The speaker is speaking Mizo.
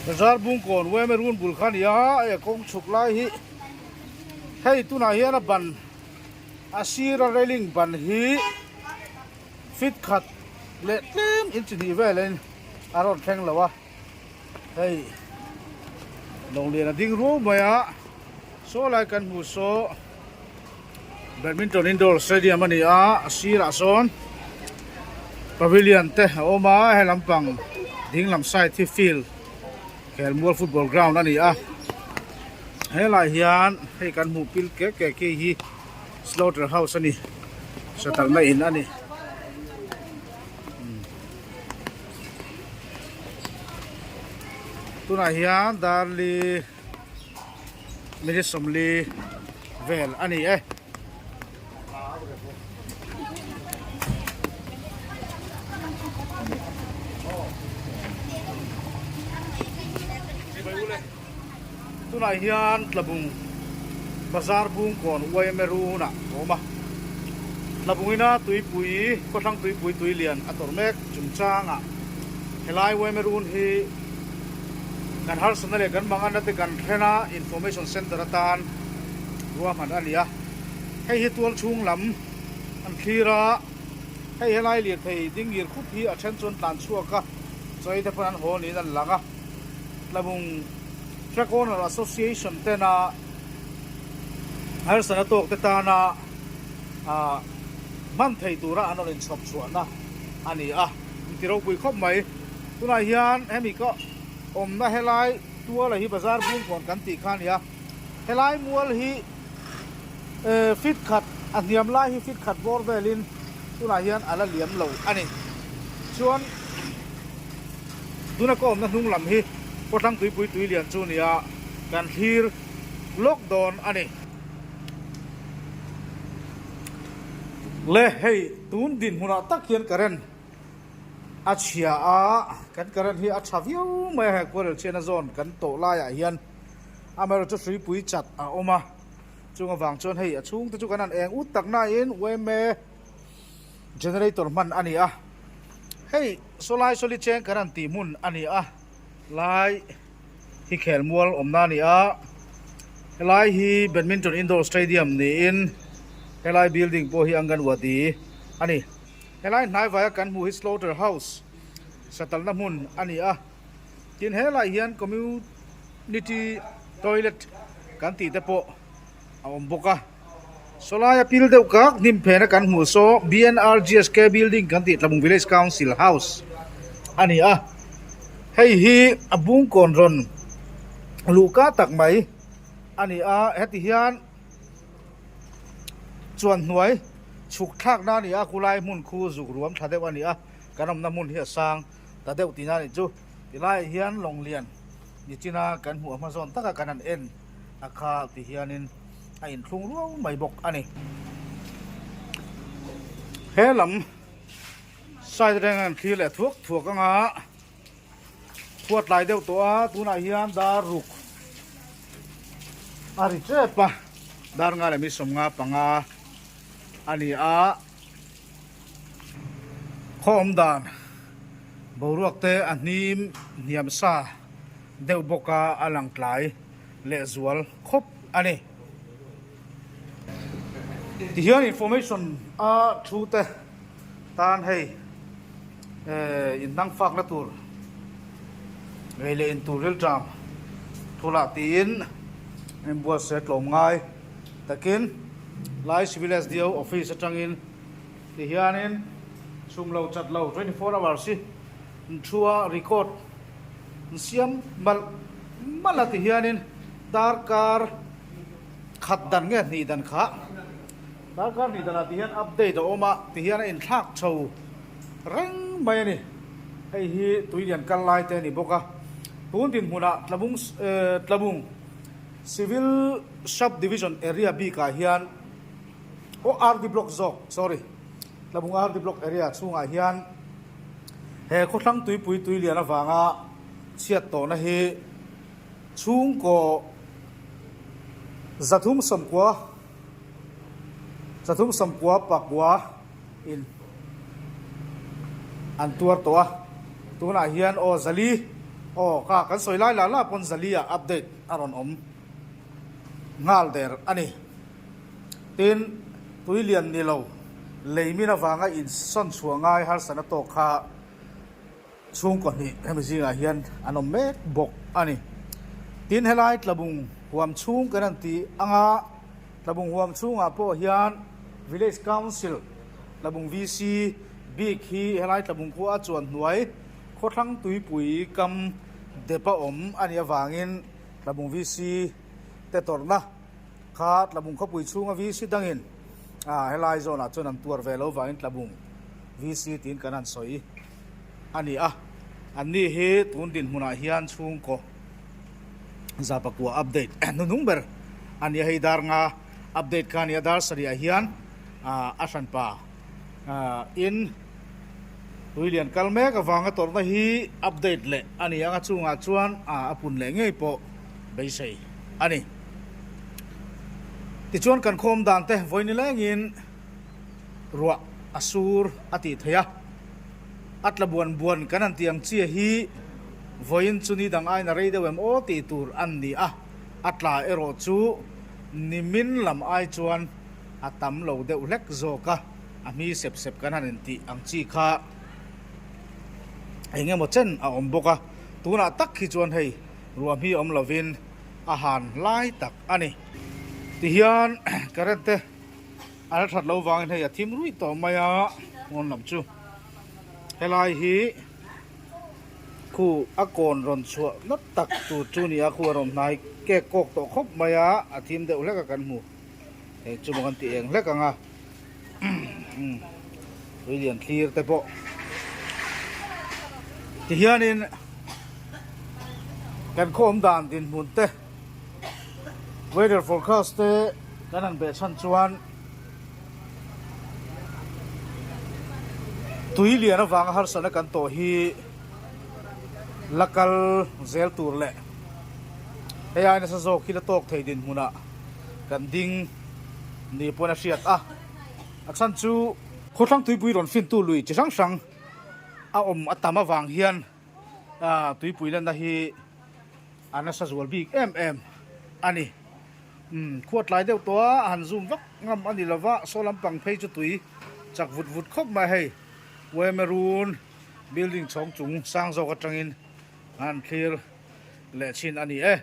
Bazar Bungkawn Weme run bul kha a ni a, hei a kawng chhuk lai hi hei tunah hian a ban a sira railing ban hi fit khat leh tlem inchi hnih velin a rawn thleng lo a, hei lawng lian a ding ruau mai a, saw lai kan hmuh saw Badminton indoor stadium a ni a, a sirah sawn pavilion te a awm a, he lampang ding lam side hi field khelmual football ground a ni a, helaiah hian hei kan hmuh pil kek kek khi hi slaughter house a ni satalna in a ni. Tunah hian Darli. Minute 40 vel a ni e. Tunah hian Tlabung Bazar Bungkawn YMA runah a awm a. Tlabung ina tuipui, khawthlang tuipui tui lian a tawrh mek chungchangah helai YMA run hi Kan harsatna leh kan manganna te kan thlen a, Information Centre atan ruahman a ni a. Hei hi tual chhung lam an thlir a, hei helai lirthei dingir khup hi a then chuan tlan chhuak a, chawi te pawn an haw niin an lang a. Tlabung Truck Owner Association tena harsatna tawk te tana ah hman thei tura an rawn inchhawp chhuahna a ni a, inti ropui khawp mai. Tunah hian hemi ka awmna helai tuala hi bazar bungkawn kan tih kha a ni a, helai mual hi fit khat a hniam lai hi fit khat bawr velin tunah hian a la liam lo a ni. Chuan tuna ka awmna hnung lam hi Khawthlang Tuipui Tuilian chu a ni a, kan thlir lawk dawn a ni. Le hei tun dinhmunah tak hian current a chhia a, kan current hi a tha viau mai a, hei quarrel chhiatna zawn kan tawh laiah hian amaherawhchu hruipui chat a awm a, chung avang chuan hei a chhungte chu kan han eng ut tak nain yma generator hman a ni a, hei sawlai sawli cheng kan han tih hmun a ni a, lai hi khelmual awmna a ni a, helai hi badminton indoor stadium niin helai building pawh hi anganwadi a ni. Helai hnaivaia kan hmuh hi Slaughter House satalna hmun a ni a, tin helaiah hian Community Toilet kan tih te pawh a awm bawk a. Sawlaia pil deuh kak hnim phena kan hmuh saw BNRGSK Building kan tih Tlabung Village Council House a ni a, hei hi a bungkawn rawn luhka tak mai a ni a, heti hian Chuan hnuai chhuk thlakna a ni a, khulai hmun khu zuk ruam tha deuh a ni a, kan awmna hmun hi a sang ta deuh tihna a nih chu. Tilaiah hian lawng lian nichina kan hmuh a hma zawn taka kan han en a kha ti hianin a inthlung ruau mai bawk a ni. He lam side atangin an thlir leh thuak thuak anga Khuat lai deuh tawh a, tunah hian dar ruk a ri tep a, dar nga leh mi 55 a ni a, khaw awm dan boruak te a hnim hniam sa deuh bawk a, a lang tlai leh zual khawp a ni. Tihian information a thu te. Tan hei inhnang fakna tur ngei leh intur rilṭam thulah tiin inbuatsaih a tlawm ngai takin Lai Civil SDO office atangin tihianin chhum lo chat lo 24 hours hi inthua record insiam malh malh a tihianin darkar khat dan nge hnih dan kha. Darkar hnih danah ti hian update a awm a, ti hian a inthlak chho reng mai a ni. Hei hi tui lian kal lai te a ni bawk a. Tun dinhmunah Tlabung Tlabung Civil Sub Division area bikah hian aw RD Block zawk sorry Tlabung RD Block area chhungah hian he khawthlang tuipui tui lian avanga chhiat tawhna hi chhungkaw 390 390 pakua in an tuar tawh a, tunah hian aw zali. Aw kha kan sawi lai lah lah pawn Zali ah update a rawn awm nghal der a ni. Tin, tui lian ni lo, lei min avanga insawn chhuah ngai harsatna tawk kha chhungkaw hnih hemi zingah hian an awm mek bawk a ni. Tin, helai Tlabung huam chhung kan han ti anga Tlabung huam chhungah pawh hian Village Council, Tlabung VC, bik hi helai Tlabung khua a chuan hnuai khawthlang tuipui kam dep a awm a nih avangin Tlabung VC te tawrhna kha Tlabung khawpui chhunga VC dangin helai zawnah chuan an tuar ve lo vangin Tlabung VC tiin kan han sawi a ni a. Anni hi tun dinhmunah hian chhungkaw Zapakua update hnuhnung ber a ni a, hei dar nga update kha a ni a, dar sarihah hian a hranpa in tui lian kal mek avanga tawrhna hi update leh a ni ang a, chungah chuan a pun leh ngei pawh beisei a ni. Tichuan kan khawm dan te vawi ni lengin ruah a sur a tih theih a, a tla buan buan kan han tih ang chiah hi vawiin chu ni dang aiin a rei deuh em aw tih tur a ni a, a tla erawh chu nimin lam ai chuan a tam lo deuh hlek zawk a, a hmi sep sep kan han intih ang chi kha eng emaw chen a awm bawk a, tunah tak hi chuan hei ruah hmi awm lovin a han lai tak a ni. Tihian current te a la that lo vangin hei a thim ruih tawh mai a pawn lam chu helai hi khu a kawn rawn chhuah nat tak tur chu a ni a khu a rawn hnai kek kawk tawh khawp mai a a thim deuh hlek a kan hmu hei chu maw kan ti eng hlek ang a tui lian thlir te pawh tihianin kan khaw awm dan dinhmun te weather forecast te kan han beh chhan chuan tui lian avanga harsatna kan tawh hi la kal zel tur leh hei ai nasa zawk hi la tawk thei dinhmunah kan ding ni pawn a hriat a, a chhan chu khawthlang tuipui rawn fintu lui chi hrang hrang a awm a tam avang hian tuipui lanna hi a nasa zual bik em em a ni. Umm khuat tlai deuh tawh a, a han zoom vak ngam a ni lova, saw lampang phei chu tui chak vut vut khawp mai hei Uemerun building chhawng chung sang zawk atangin an thlir leh thin a ni e.